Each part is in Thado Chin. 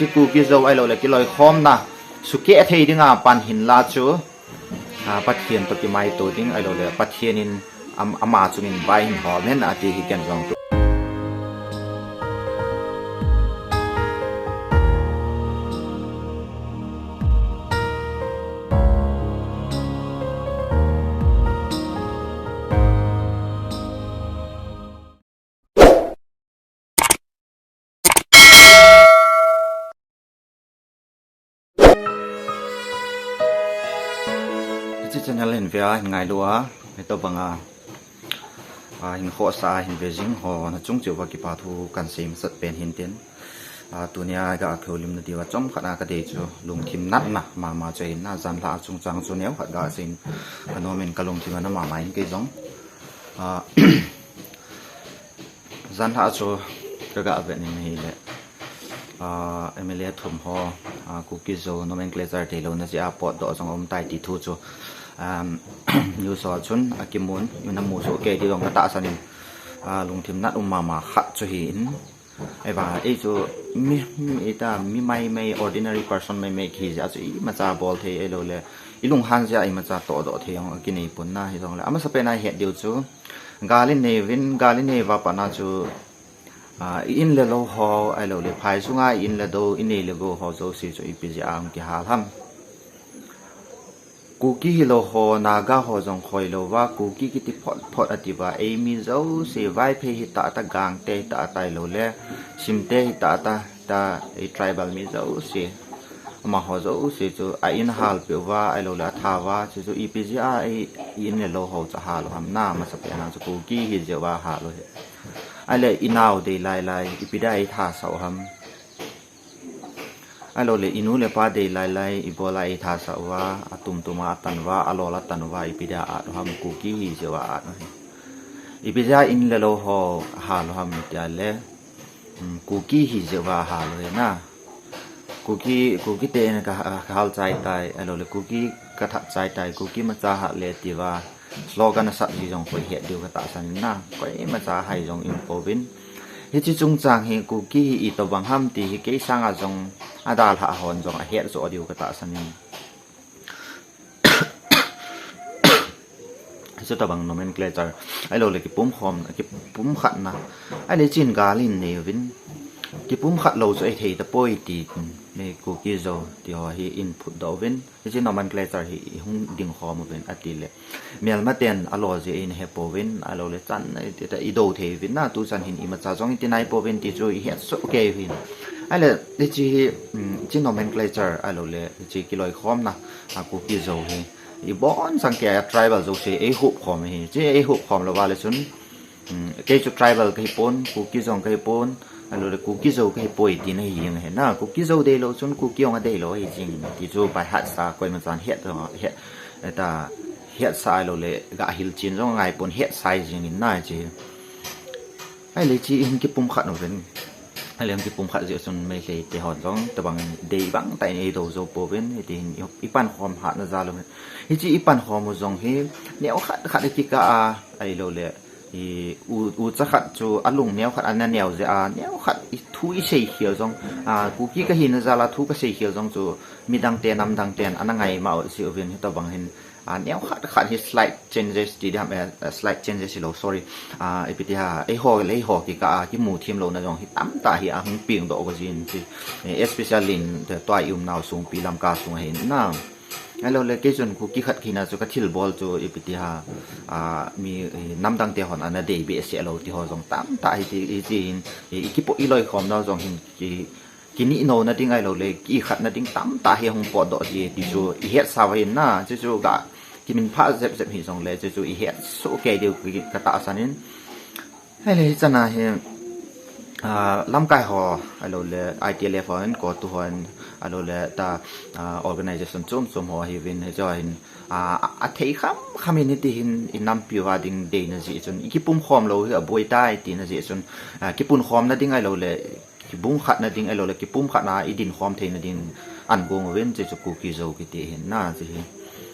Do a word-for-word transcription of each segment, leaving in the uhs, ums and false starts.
Kuki Zo ahilou le kiloikhomna sukeh thei dinga pan hinla chu, a, Pathen toh kimaito ding ahilou le Pathen in am-, ama chungin vai hin hom hen ati hi ken jong tu. Hiche channel hin vea hin ngailu a, hitobanga, a, hin khohsa a hin ve jing ho na chung cheh uva kipa thu kan sei masat pen hin tin. A, tunia ga houlimna diuva chomkhat a kadei chu lungthim natna mama chu ahin, janhi a chungchang chu neokhat ga seiyin ka nom in ka lungthim ana mama in kei jong. A, Janhi a chu ka ga vet ning ahile, a, M L A thum ho, a, Kuki Zo nomenclature theilouna jeh a potdoh jong aum tai ti thu chu, um, news ho chun akimun, namu chu kei ti jong ka tahsan in, a, lungthim nat um mama khat chu ahin. Ahivang, ei chu mi, mi, ita, mi maimai, ordinary person maimai kihi jeh a chu imacha bol thei ahilou le, ilunghan jeh a imacha tohdoh thei jong akinei pon na, hijongle amasapen a ihet diu chu, gal inei uvin, gal inei uva pat na chu, a, i-in le lou ho, ahilou le, phai sunga i-in le lou, inei le gou ho jouse chu ipi jeh a hung kihal ham. Kuki hilou ho, Naga ho jong khoilou uva, Kuki kiti phot phot ati uva, eimi jouse, Vaiphei hitah tah, Gangte hitah tah ahilou le, Simte hitah tah, tah, ei tribal mi jouse, amaho jouse chu a-in halpeh uva, ahilou le atha uva, chuchu ipi jeh a ei, i-in le lou ho chu ahal u ham na, amasapen a chu Kuki hi jeh uva ahal u ahi. Ahile inao dei lai lai, ipi dia eithasah u ham. Ahilou le inu le ipa dei lai lai, ibola eithasah uva, atum tum a atan uva, alol atan uva, ipi dia at u ham, Kuki hi jeh uva at u ahi. Ipi jeh a in le lou ho ahal u ham iti le, um, Kuki hi jeh uva ahal u ahi na. Kuki, Kuki ten ka, ka hal chai tai, ahilou le Kuki ka that chai tai, Kuki macha hat le ti uva slogan asat ji jong koi het diu ka tahsan in na, koimacha hai jong ium pouvin. Hiche chungchang hi Kuki hi itobang ham ti hi kei sanga jong adalhah hon jong ahet joh diu ka tahsan in. Chutobang nomenclature ahilou le kipumkhom, kipumkhatna. Ahile hiche hin gal inei uvin, kipumkhat lou chu ahithei tapoi ti, Kuki Zo ti ho hi eiphutdoh uvin. Hiche nomenclature hi ihung dingkhom uvin ati le, melmaten alo jeh in ahe pouvin, ahilou le chan, ita, idou thei uvin na, tuchan hin imacha jong iti nai pouvin ti chu ihet soh kei uvin. Ahile hiche hi, um, hiche nomenclature ahilou le hiche kiloikhomna, a, Kuki Zo hi ibonchauva tribal jouse eihup khom ahi. Hiche eihup khom lou uva le chun, um, kei chu tribal kahi pon, Kuki jong kahi pon, ahilou le Kuki Zo kahi poi tina ahi jeng ahi na. Kuki Zo deilou chun Kuki jong adeilou ahi jeng ti chu by heart sa koimachan het, het, eta, hetsa ahilou le ga hilchen jong angai pon, hetsa ahi jeng in na hiche. Ahile hiche hin kipumkhat uvin. Ahile hin kipumkhat jeh chun Meitei te hon jong tobang in dei bang tah in eidou jou pouvin, hiti hin i, ipankhom hatna jal u ahi. Hiche ipankhom u jong hi neokhat khat ikikah a, ahilou le, i, u, ucha khat chu alung neokhat ana neo jeh a, neokhat i thu isei khel jong, a, Kuki kahina jal a thu kasei khel jong chu midang te, namdang ten ana ngaimo jeh uvin, hitobang hin, a, neokhat khat hi slight changes ti diham, eh, slight changes hilou, sorry. A, ipi ti ham, eiho le eiho kikah a kimu themlouna jong hi tamtah hi ahung pengdoh go jin ti, eh, especially in tua i umnau sung pi Lamka sung ahin na. Ahilou le kei chun Kuki khat kahina chu kathilbol chu ipi ti ham, a, mi, eh, namdang te hon ana dei behseh lou ti ho jong tamtah hi ti, hiti hin, eh, ikipo, iloikhomnau jong hin ki, kinihnouna ding ahilou le, kikhatna ding tamtah hi ahung potdoh ji ti chu ihetsa uva ahin na, chuchu ga kiminphah jep jep hijongle, chuchu ihet soh kei diu ka, ka tahsan in. Ahile hichan a hi, a, lamkai ho, ahilou le I T L F hon, CoTU hon, ahilou le ta, a, organization chom chom ho ahiuvin, hiche ho hin, a, athei kham kham in hiti hin inampi uva ding deina jeh chun, ikipumkhom lou hi aboi tai tina jeh chun, a, kipunkhomna ding ahilou le, kibungkhatna ding ahilou le, kipumkhatna idinkhom theina ding an gong uvin, chuchu Kuki Zo kiti ahin na, hiche hi.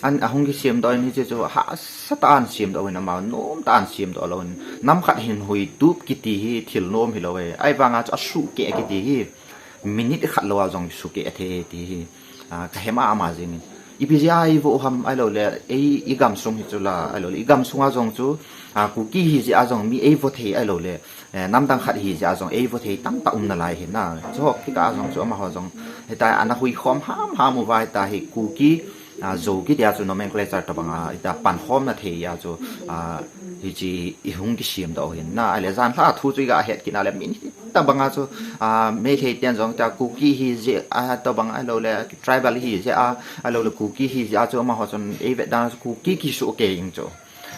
An, ahung kisemdoh in hiche chu hahsatah a an semdoh uvin, amau nomtah a an semdoh lou in, nam khat hin huitup kiti hi thil nom hilou ahi. Ahivanga chu asuhkeh kiti hi minute khat lou a jong suke a thei ti hi, a, ka he mama jing in. Ipi jeh a i vo ham ahilou le, ei, i gamsung hi chu la, ahilou le, i gamsung a jong chu, a, Kuki hi jeh a jong mi ei vo thei ahilou le, eh, namdang khat hi jeh a jong ei vo thei tamtah um nalai hi na. Chu ho kikah a jong chu amaho jong, hita ana hui khom hamham uva hita hi Kuki, a, Zo kiti a chu nomenclature tobang a, hita pankhom na thei a chu, a, hichi i hung kisem doh hin na, ahile jan lha thu chu i ga het kit na le min hi tobang a chu, a, Meitei ten jong ta Kuki hi jeh a tobang ahilou le tribal hi jeh a, ahilou le Kuki hi jeh a chu amaho chun ei vet dan chu Kuki kisu kei ing chu.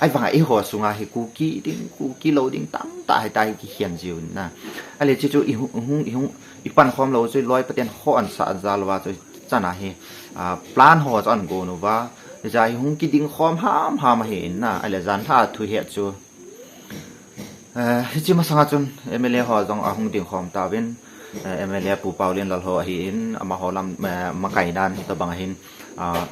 Ahivang a eiho sunga hi Kuki ding, Kuki lou ding tamtah hita hi kikhen jiu na. Ahile chi chu i hung, i hung, i hung, i pankhom lou chu loi paten ho an sa an jal uva chu chana hi, a, plan ho chu an gon uva, ja hi hung kiding khom hamham ahi in na, ahile jan lha thu het chu. Eh, hichi masanga chun M L A ho jong ahung ding khom tauvin, eh, M L A Pu Paolienlal ho ahi in, amaho lam, eh, makai nan hitobang ahin, a,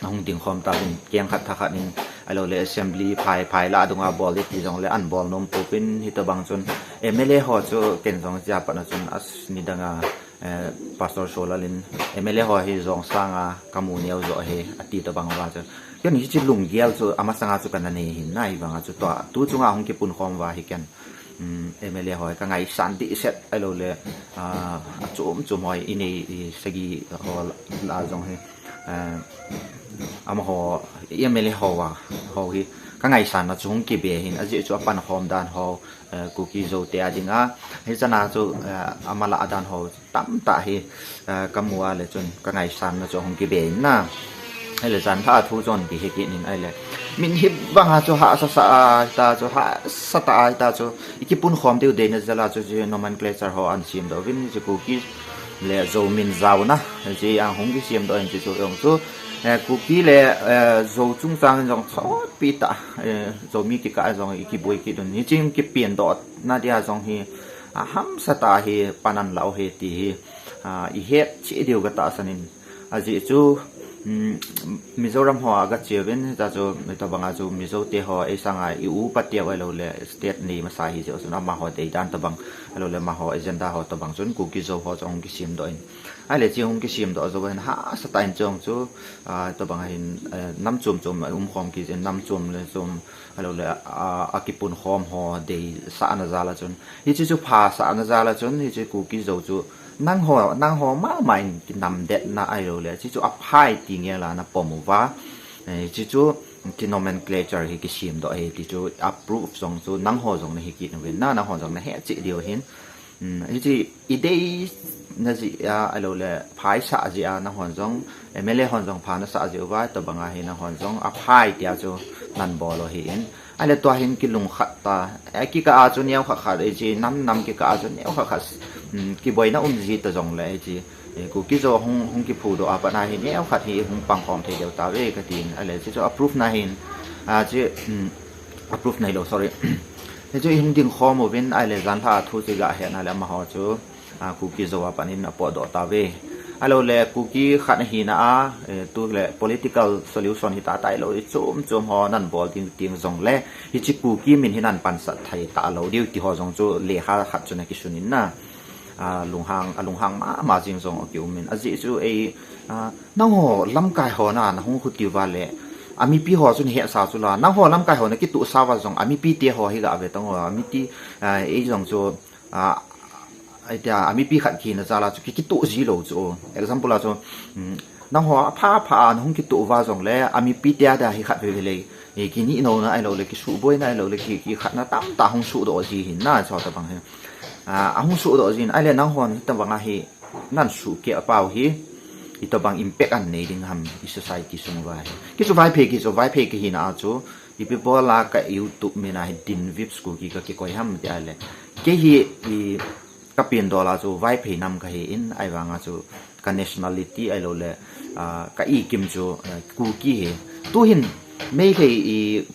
ahung ding khom tauvin, keng khat tha khat in, ahilou le assembly phai, phai la dunga bol ding ti jong le an bol nom pouvin hitobang chun, M L A ho chu ken jong jia pat na chun as nidang a, eh, Pastor Solal in, M L A ho hi jong sanga ka mu neo jo hi, ati tobang uva chu. Ken hichi lunggel chu amasanga chu kana nei hin na, ahivang a chu tua, tu chunga hung kipun khom uva hi ken, um, M L A ho hi ka ngaisan dehset ahilou le, ah, achom chom ho i nei, i sagi ho la jong hi, eh, amaho, M L A ho a, ho hi, ka ngaisan na chu hung kibe hin, ajeh chu apankhom dan ho, eh, Kuki Zo te a dinga, hichana chu, eh, ama la dan ho tamtah hi, eh, ka mu a le chun ka ngaisan na chu hung kibe in na. Ahile jan lha thu chun kihe kit in ahile. Min hi bang a chu hahsa sa a ta chu, hahsa ta a ta chu. I kipun khom diu deina jal a chu, chu nomenclature ho an sem doh uvin, chu Kuki le Zo min jaona, chu ahung kisem doh in chu jong chu. Eh, Kuki le, eh, Zo chungchang in jong chotpi tah, eh, Zomi kikah a jong i kiboi kit un. Hichi kipen doh na dia jong hi, a, hamsa tah hi pan an la u hi ti hi, a, i het cheh diu ka tahsan in. Ajeh chu, um, Mizoram ho a ka che uvin, hita chu, hitobang a chu Mizo te ho, ei sanga i upa teu ahilou le state nei masa hi jeh chun amaho deidan tobang, ahilou le amaho agenda ho tobang chun Kuki Zo ho chu hung kisem doh in. Ahile chi hung kisem doh jou hin hahsa tah in chong chu, a, tobang a hin, eh, nam chom chom um khom kit in, nam chom le chom, ahilou le, a, akipun khom ho deisah na jal a chun. Hichi chu phasah na jal a chun, hichi Kuki Zo chu nangho, nangho mama in kinamdet na ahilou le, chi chu aphai ti ngel a na pom uva. Eh, chi chu, chi nomenclature hi kisem doh hi, ti chu approve jong chu nangho jong na hi kit uvin na, nangho jong na he cheh diu hin. Um, hichi i deina jeh a, ahilou le, phaisah jeh a, nahon jong, M L A hon jong pha nasah jeh uva, tobang a hi nahon jong, aphai tia chu nan bol u hi in. Ahile tua hin kilungkhat ta, eh, kikah a chu neo khat khat, eh, chi nam nam kikah a chu neo khat khat, um, kiboina um ji ta jong le, eh, chi, eh, Kuki Zo hung, hung kiphu doh a pat na hi neo khat hi hung pang khom thei diu tave ka tin, ahile, chi chu approve na hin, a, chi, um, approve na hilou, sorry. Hichu i hung ding khom uvin, ahile jan lha thu chu i ga het na le amaho chu, a, Kuki Zo a pat in apot doh tave. Ahilou le Kuki khat ahina a, eh, tu le political solution hita tailou, i chom chom ho nan bol ding ting jong le, hichi Kuki min hi nan pansat thei talou diu ti ho jong chu lekha khat chu na kisun in na. A, lunghang, alunghang mama jing jong aki um in. Ajeh chu ei, a, nangho lamkai ho na, na hung khuti uva le, a mipi ho chu na hesa chu la, nangho lamkai ho na kituh sa uva jong, a mipi te ho hi ga ve tang ho, a mipi, a, ei jong chu, a, ei tia, a mipi khat kina jal a chu ki, kituh ji lou chu. Example a chu, um, nangho apha pha a na hung kituh uva jong le, a mipi te a dia hi khat veve le, eh, kinihno na ahilou le, kisuhboi na ahilou le, ki, kikhatna tamtah hung suhdoh ji hin na, chu tobang hi. A, ahung suhdoh jin, ahile nanghon hitobang a hi, nan suhkeh pau hi, hitobang impact an nei ding ham, i society sung uva hi. Kei chu Vaiphei, kei chu Vaiphei kahina a chu, ipi bol a ka YouTube min a hi Din Vips Kuki ka kikoi ham tia le. Kei hi, i, ka pindol a chu Vaiphei nam kahi in, ahivang a chu ka nationality ahilou le, a, ka ikim chu, a, Kuki hi. Tu hin, Meitei i,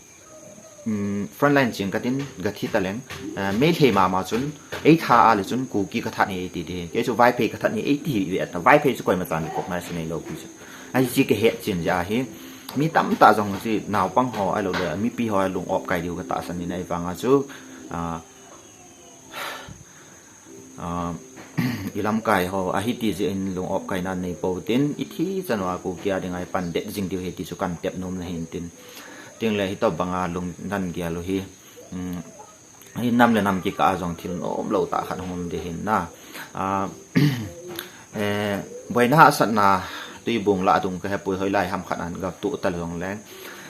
um, frontline ching katin, ka thi taleng, eh, Meitei mama chun, ei that a le chun Kuki ka that hi ei ti ti. Kei chu Vaiphei ka that hi ei ti hi ve ta. Vaiphei chu koima chan kikopna chu neilou pi chu. Ahi chi ka het chin jeh a hi. Mi tamtah jong chu naopang ho ahilou le, mipi ho lung op kai diu ka tahsan in ahivang a chu, ah, ah, i lamkai ho ahi ti jeh in lung-op kaina nei pou tin, i thi chan uva Kuki a dinga i pan det jing diu ahi ti chu kan tep nom na hin tin. Tin le hitobang a lung nan gel u hi, um, hi nam le nam kikah a jong thil nom lou tah khat hung um ding ahin na. Ah, eh, boina hahsatna tuibung lah a dung ka hepoi, hoilai ham khat an gap tu ta jong le.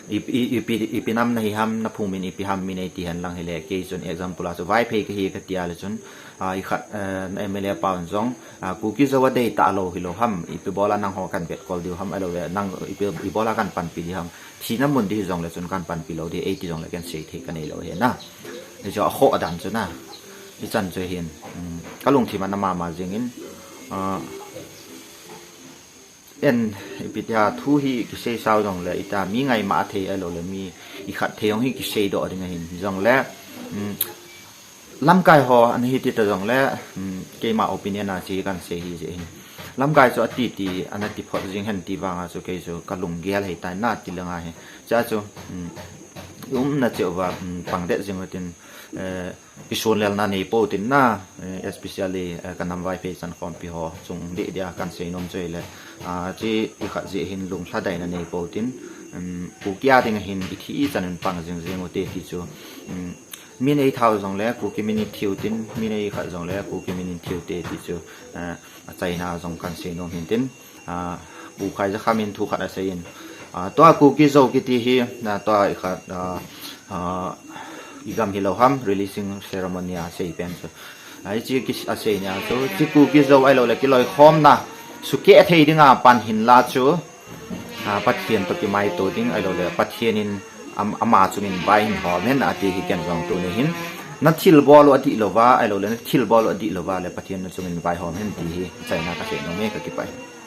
I, i, ipi, ipi nam na hi ham, na phung min ipi ham, min ei ti hen lang hile, kei chun example a chu Vaiphei ka hi ka ti a le chun, ah, i khat, eh, na M L A pa un jong, ah, Kuki Zo a dei ta lou hi lou ham, ipi bol a nang ho kan vet kol diu ham, ahilou le, nang ipi, ipi bol a kan panpi diu ham, thina mun ding hi jong le chun kan panpi lou ding, ei ti jong le kan sei thei ka nei lou hi na. Ni chu a kho dan chu na. I chan chu hin, um, ka lungthim a na mama jing in, ah, En, ipi tia thu hi kisei sau jong le, ita mi ngaima thei ahilou le, mi i khat thei jong hi kisei doh ding ahin. Jong le, um, lamkai ho, ana hi ti ta jong le, um, keima opinion a chi kan sei hi jeh hin. Lamkai chu ati ti, ana ti phot jing hen ti vang a chu kei chu ka lunggel hei tai na ti le ngai hi. Cha chu, um, um na cheu va, um, pang det jing u tin, eh, Kisun lelna nei pou tin na, eh, especially, eh, ka nam Vaiphei chankhompi ho chung deh dia kan sei nom chu ahile, ah, chi i khat jeh hin lunglhadaina nei pou tin, um, Kuki a ding ahin i thi i chan in pang jing jing u te ti chu, um, min ei thau jong le Kuki min i thiu tin, min ei khat jong le Kuki min i thiu te ti chu, eh, achaina jong kan sei nom hin tin. Ah, Pu Khaizakham in thu khat asei in, ah, tua Kuki Zo kiti hi, ah, tua i khat, ah, ah, i gam hi lou ham, releasing ceremony a sei pen chu. Ah, hichi ki, asei nia chu, chi Kuki Zo ahilou le kiloikhomna sukeh thei dinga pan hin la chu, ah, Pathen toh kimaito ding ahilou le Pathen in am, ama chungin vai hin hom hen ati hi ken jong tuni hin. Na thilbol u adih lou va, ahilou le na thilbol u adih lou va le Pathen na chungin vai hom hen ti hi, achaina ka sei nom e, ka kipah e.